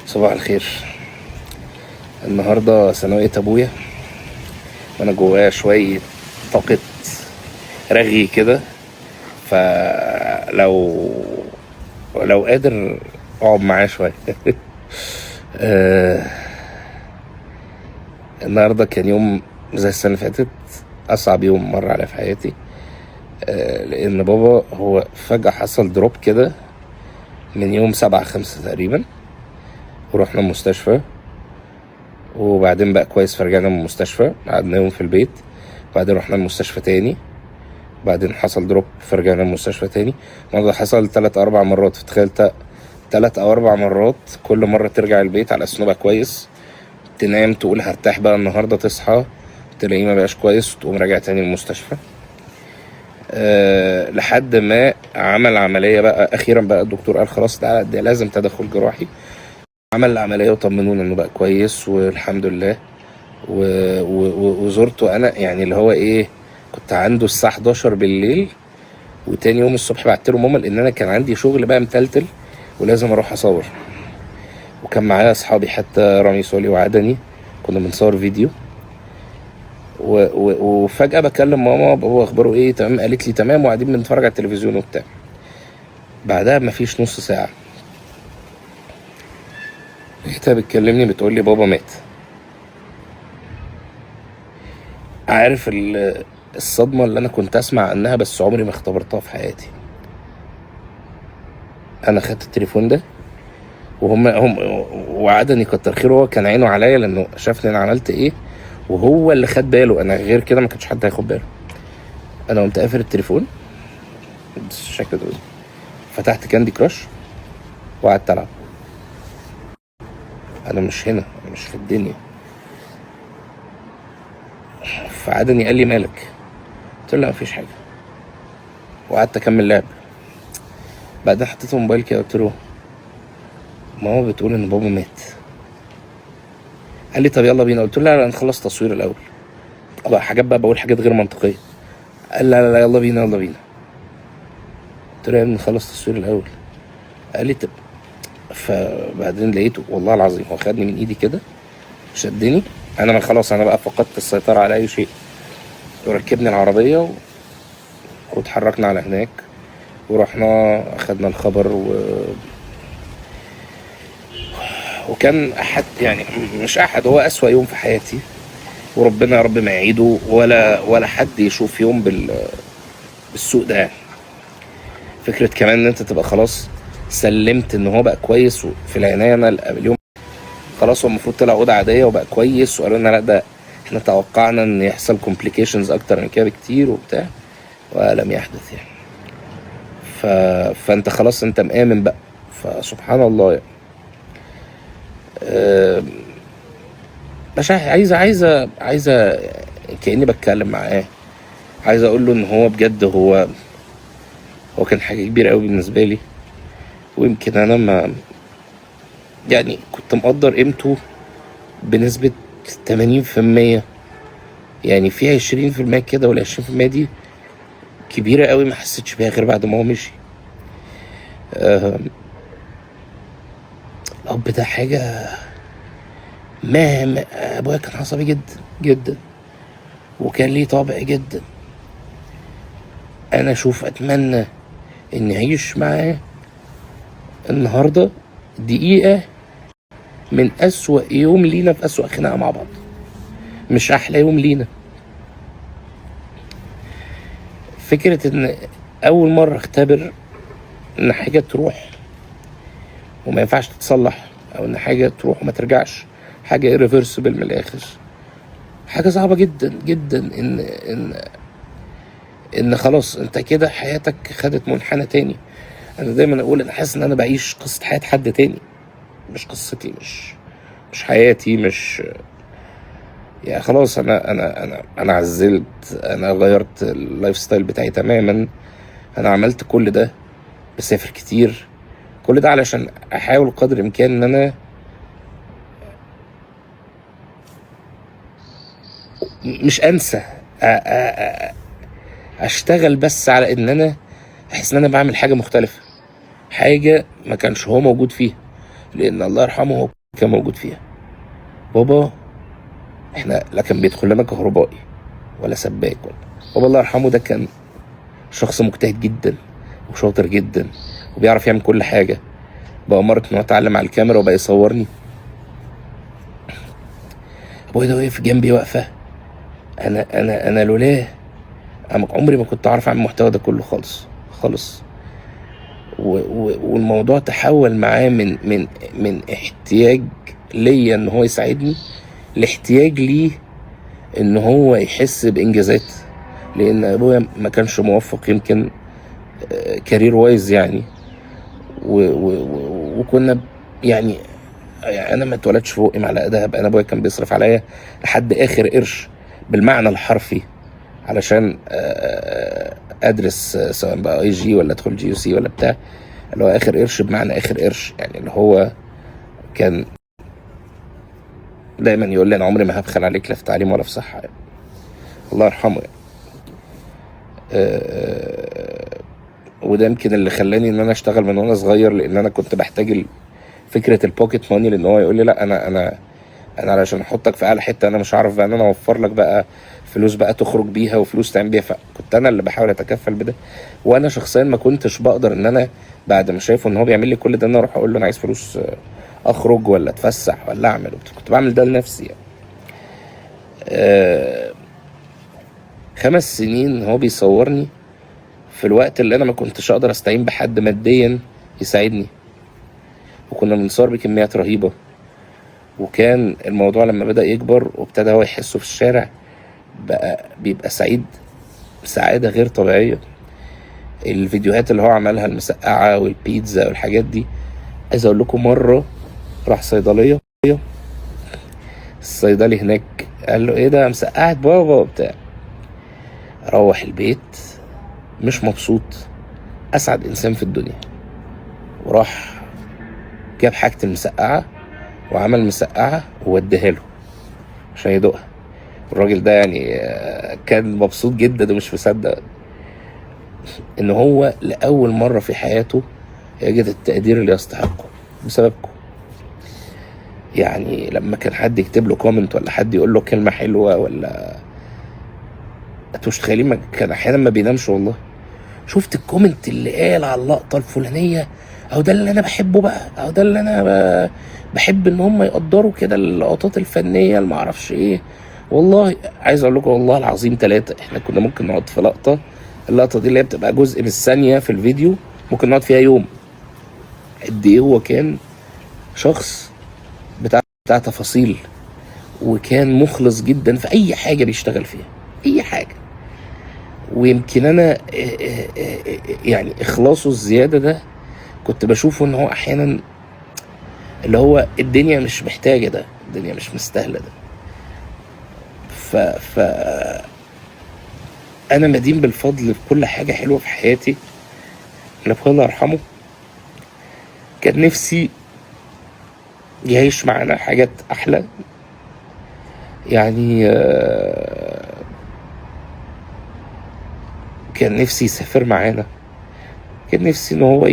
صباح الخير. النهارده ثانوية ابويا، وانا جوايا شوية طاقة رغي كده، فلو قادر اقعد معاه شوية. النهارده كان يوم زي السنة اللي فاتت، اصعب يوم مر عليا في حياتي. لان بابا هو فجأة حصل drop كده من يوم 7/5 تقريبا، ورحنا المستشفى، وبعدين بقى كويس فرجعنا من المستشفى، قعدنا يوم في البيت، بعدين رحنا المستشفى تاني، بعدين حصل drop فرجعنا المستشفى تاني. الموضوع حصل 3-4 مرات، فتخيل 3 أو 4 مرات، كل مرة ترجع البيت على أساس إنه بقى كويس، تنام تقول هرتاح بقى النهاردة، تصحى تلاقيه ما بقاش كويس وتقوم راجع تاني المستشفى. لحد ما عمل عملية بقى أخيرا، بقى الدكتور قال خلاص ده لازم تدخل جراحي. عمل العملية وطمنونا إنه بقى كويس والحمد لله. وزورته أنا، يعني اللي هو إيه، كنت عنده الساعة 11 بالليل، وتاني يوم الصبح بعت له ماما، لأن أنا كان عندي شغل بقى متلتل ولازم أروح أصور، وكان معايا أصحابي حتى رامي سولي وعدني، كنا بنصور فيديو. وفجأة بكلم ماما، بابا أخباره إيه؟ تمام. قالت لي تمام، وقاعدين بنتفرج على التلفزيون وبتاع. بعدها مفيش نص ساعة لقيتها بتكلمني بتقول لي بابا مات. عارف الصدمة اللي أنا كنت أسمع عنها بس عمري ما اختبرتها في حياتي. أنا خدت التليفون ده وهم هم وعدني كتر خيره، هو كان عينه عليا لأنه شافني أنا عملت إيه، وهو اللي خد باله، أنا غير كده ما كانش حد هياخد باله. أنا قمت قافل التليفون بالشكل ده، فتحت كاندي كراش وقعدت ألعب. أنا مش هنا، أنا مش في الدنيا. فعدني قال لي مالك؟ قلت له لا مفيش حاجة، وقعدت أكمل لعب. بعدين حطيت الموبايل كده قلت له ماما بتقول إن بابا مات. قال لي طب يلا بينا. قلت له لا لا نخلص تصوير الأول، بقى حاجات بقى بقول حاجات غير منطقية. قال لا لا لا يلا بينا يلا بينا. قلت له يا ابني نخلص تصوير الأول. قال لي طب. فبعدين لقيته والله العظيم هو خدني من إيدي كده شدني، أنا ما خلاص أنا بقى فقدت السيطرة على أي شيء، وركبني العربية وتحركنا على هناك، ورحنا أخدنا الخبر وكان أحد، يعني مش أحد، هو أسوأ يوم في حياتي، وربنا يا رب ما يعيده ولا حد يشوف يوم بالسوء ده. فكرة كمان إن أنت تبقى خلاص سلمت إن هو بقى كويس في العناية. أنا اليوم خلاص هو المفروض طلع أوضة عادية وبقى كويس، وقالوا لنا لا ده إحنا توقعنا إن يحصل complications أكتر من كده بكتير وبتاع، ولم يحدث يعني. فأنت خلاص أنت مآمن بقى، فسبحان الله يعني. مش عايزة عايزة عايزة كأني بتكلم معاه، عايز أقول له إن هو بجد هو كان حاجة كبيرة أوي بالنسبة لي، ويمكن أنا ما يعني كنت مقدر قيمته بنسبة 80%، يعني في 20% كده، وال 20% دي كبيرة أوي ما حسيتش بيها غير بعد ما هو مشي. الأب ده حاجة، ما أبويا كان عصبي جدا جدا، وكان ليه طابع جدا. أنا أتمنى إني أعيش معاه النهاردة دقيقة من أسوأ يوم لينا في أسوأ خناقة مع بعض، مش أحلى يوم لينا. فكرة إن أول مرة اختبر إن حاجة تروح وما ينفعش تتصلح، أو إن حاجة تروح وما ترجعش، حاجة irreversible من الآخر، حاجة صعبة جدا جدا. إن خلاص أنت كده حياتك خدت منحنى تاني. أنا دايما أقول أنا حاسس إن أنا بعيش قصة حياة حد تاني، مش قصتي، مش حياتي، مش يعني خلاص أنا أنا أنا أنا عزلت، أنا غيرت ال lifestyle بتاعي تماما، أنا عملت كل ده، بسافر كتير، كل ده علشان أحاول قدر الإمكان إن أنا مش أنسى، أشتغل بس على إن أنا أحس إن أنا بعمل حاجة مختلفة، حاجة ما كانش هو موجود فيها، لان الله يرحمه هو كان موجود فيها. بابا احنا لا كان بيدخل لنا كهربائي ولا سباك ولا، بابا الله يرحمه ده كان شخص مجتهد جدا وشاطر جدا وبيعرف يعمل كل حاجة. بأمارة ان هو اتعلم على الكاميرا وبقى يصورني. ابويا ده واقف جنبي واقفة، انا لولاه انا عمري ما كنت اعرف اعمل المحتوى ده كله خالص خالص. والموضوع تحول معاه من احتياج ليا ان هو يساعدني لاحتياج ليه ان هو يحس بانجازات، لان ابويا ما كانش موفق يمكن career wise يعني. وكنا يعني انا ما اتولدتش في بقي معلقه دهب، انا ابويا كان بيصرف عليا لحد اخر قرش بالمعنى الحرفي علشان ادرس، سواء بقى IG ولا ادخل GUC ولا بتاع، اللي هو اخر قرش بمعنى اخر قرش يعني. اللي هو كان دايما يقول لي انا عمري ما هبخل عليك لا في تعليم ولا في صحة يعني. الله يرحمه يعني. وده يمكن اللي خلاني ان انا اشتغل من وانا صغير، لان انا كنت بحتاج فكرة ال pocket money، لان هو يقول لي لا انا علشان احطك في اعلى حتة انا مش هعرف بقى ان انا اوفر لك بقى فلوس بقى تخرج بيها وفلوس تعمل بيها، فكنت انا اللي بحاول اتكفل بده. وانا شخصيا ما كنتش بقدر ان انا بعد ما شايفه ان هو بيعمل لي كل ده ان انا اروح اقول له انا عايز فلوس اخرج ولا اتفسح ولا اعمل، كنت بعمل ده لنفسي يعني. 5 سنين هو بيصورني في الوقت اللي انا ما كنتش اقدر استعين بحد ماديا يساعدني، وكنا بنصور بكميات رهيبة. وكان الموضوع لما بدأ يكبر وابتدى هو يحسه في الشارع بقى بيبقى سعيد سعادة غير طبيعية. الفيديوهات اللي هو عملها المسقعة والبيتزا والحاجات دي، عايز اقول لكم مرة راح صيدلية، الصيدلي هناك قال له ايه ده مسقعة بابا وبتاع، روح البيت مش مبسوط، اسعد انسان في الدنيا، وراح جاب حاجة المسقعة وعمل مسقعة ووديها له عشان يدوقها. الراجل ده كان مبسوط جدا ومش مصدق ان هو لأول مرة في حياته يجد التقدير اللي يستحقه بسببكم. لما كان حد يكتب له comment ولا حد يقول له كلمة حلوة ولا انتوا مش متخيلين، كان احيانا ما بينامش والله. شفت ال comment اللي قال على اللقطة الفلانية، او ده اللي انا بحبه بقى، او ده اللي انا بحب ان هم يقدروا كده اللقطات الفنية اللي معرفش ايه. والله عايز اقول لكم والله العظيم 3، احنا كنا ممكن نقعد في لقطة، اللقطة دي اللي هي بتبقى جزء من الثانية في الفيديو، ممكن نقعد فيها يوم. قد ايه هو كان شخص بتاع تفاصيل، وكان مخلص جدا في اي حاجة بيشتغل فيها، اي حاجة. ويمكن انا، اخلاصه الزيادة ده كنت بشوفه ان هو احيانا اللي هو الدنيا مش محتاجة ده، الدنيا مش مستاهلة ده. ف انا مدين بالفضل في كل حاجة حلوة في حياتي لأبويا الله يرحمه. كان نفسي يعيش معانا حاجات أحلى كان نفسي يسافر معانا، كان نفسي إن هو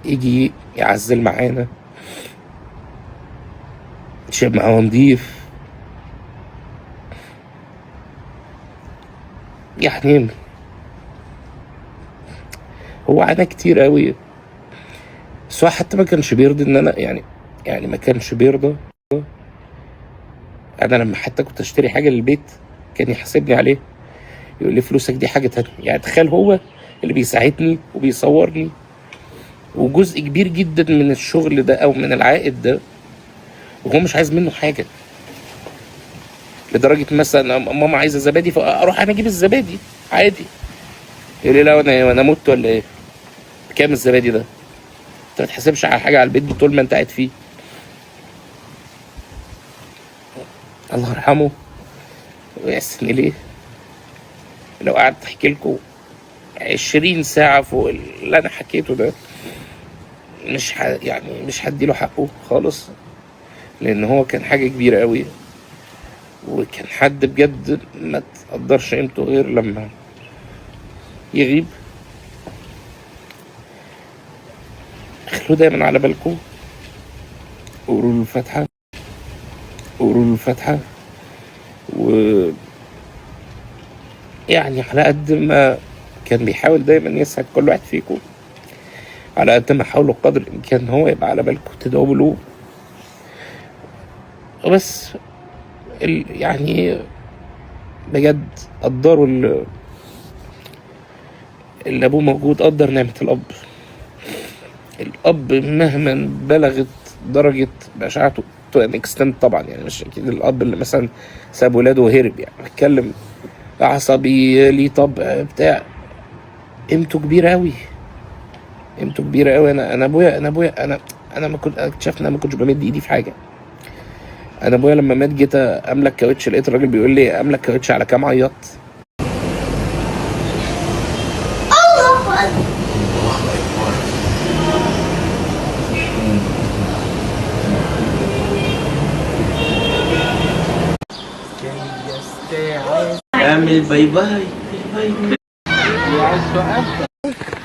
يجي يعزل معانا، يشرب معاه نضيف. هو عانى كتير قوي، بس هو حتى ما كانش بيرضي ان انا يعني، يعني ما كانش بيرضى انا لما حتى كنت اشتري حاجة للبيت كان يحاسبني عليه، يقول لي فلوسك دي حاجة تانية. تخيل هو اللي بيساعدني وبيصورني، وجزء كبير جدا من الشغل ده او من العائد ده وهو مش عايز منه حاجة. لدرجة مثلا ماما عايزه زبادي فاروح انا اجيب الزبادي عادي، يقول لي لا وانا مت ولا ايه؟ بكام الزبادي ده؟ انت ما تحاسبش على حاجة على البيت طول ما انت قاعد فيه. الله يرحمه ويحسن اليه. لو قعدت احكي لكم 20 ساعة فوق اللي انا حكيته ده مش هديله حقه خالص، لان هو كان حاجة كبيرة قوي، وكان حد بجد ما تقدرش قيمته غير لما يغيب. خلوه دايما على بالكم، قولوا له الفاتحة، قولوا له الفاتحة. و يعني على قد ما كان بيحاول دايما يسعد كل واحد فيكم، على قد ما حاولوا قدر الامكان هو يبقى على بالكم تدعوا له. وبس يعني بجد قدروا اللي ابوه موجود، قدر نعمة الاب. الاب مهما بلغت درجة بشاعته to an extent طبعا، يعني مش اكيد الاب اللي مثلا ساب ولاده وهرب، يعني بتكلم عصبي ليه طبع بتاع، قيمته كبيرة أوي، قيمته كبيرة أوي. أنا أبويا، أنا أبويا، أنا ما كنت، أنا اكتشفت إن أنا ما كنتش بمد إيدي في حاجة. أنا أبويا لما مات جيت أملك كاوتش، لقيت الراجل بيقول لي أملك كاوتش على كام؟ عيطت. الله أكبر. اعمل bye bye bye.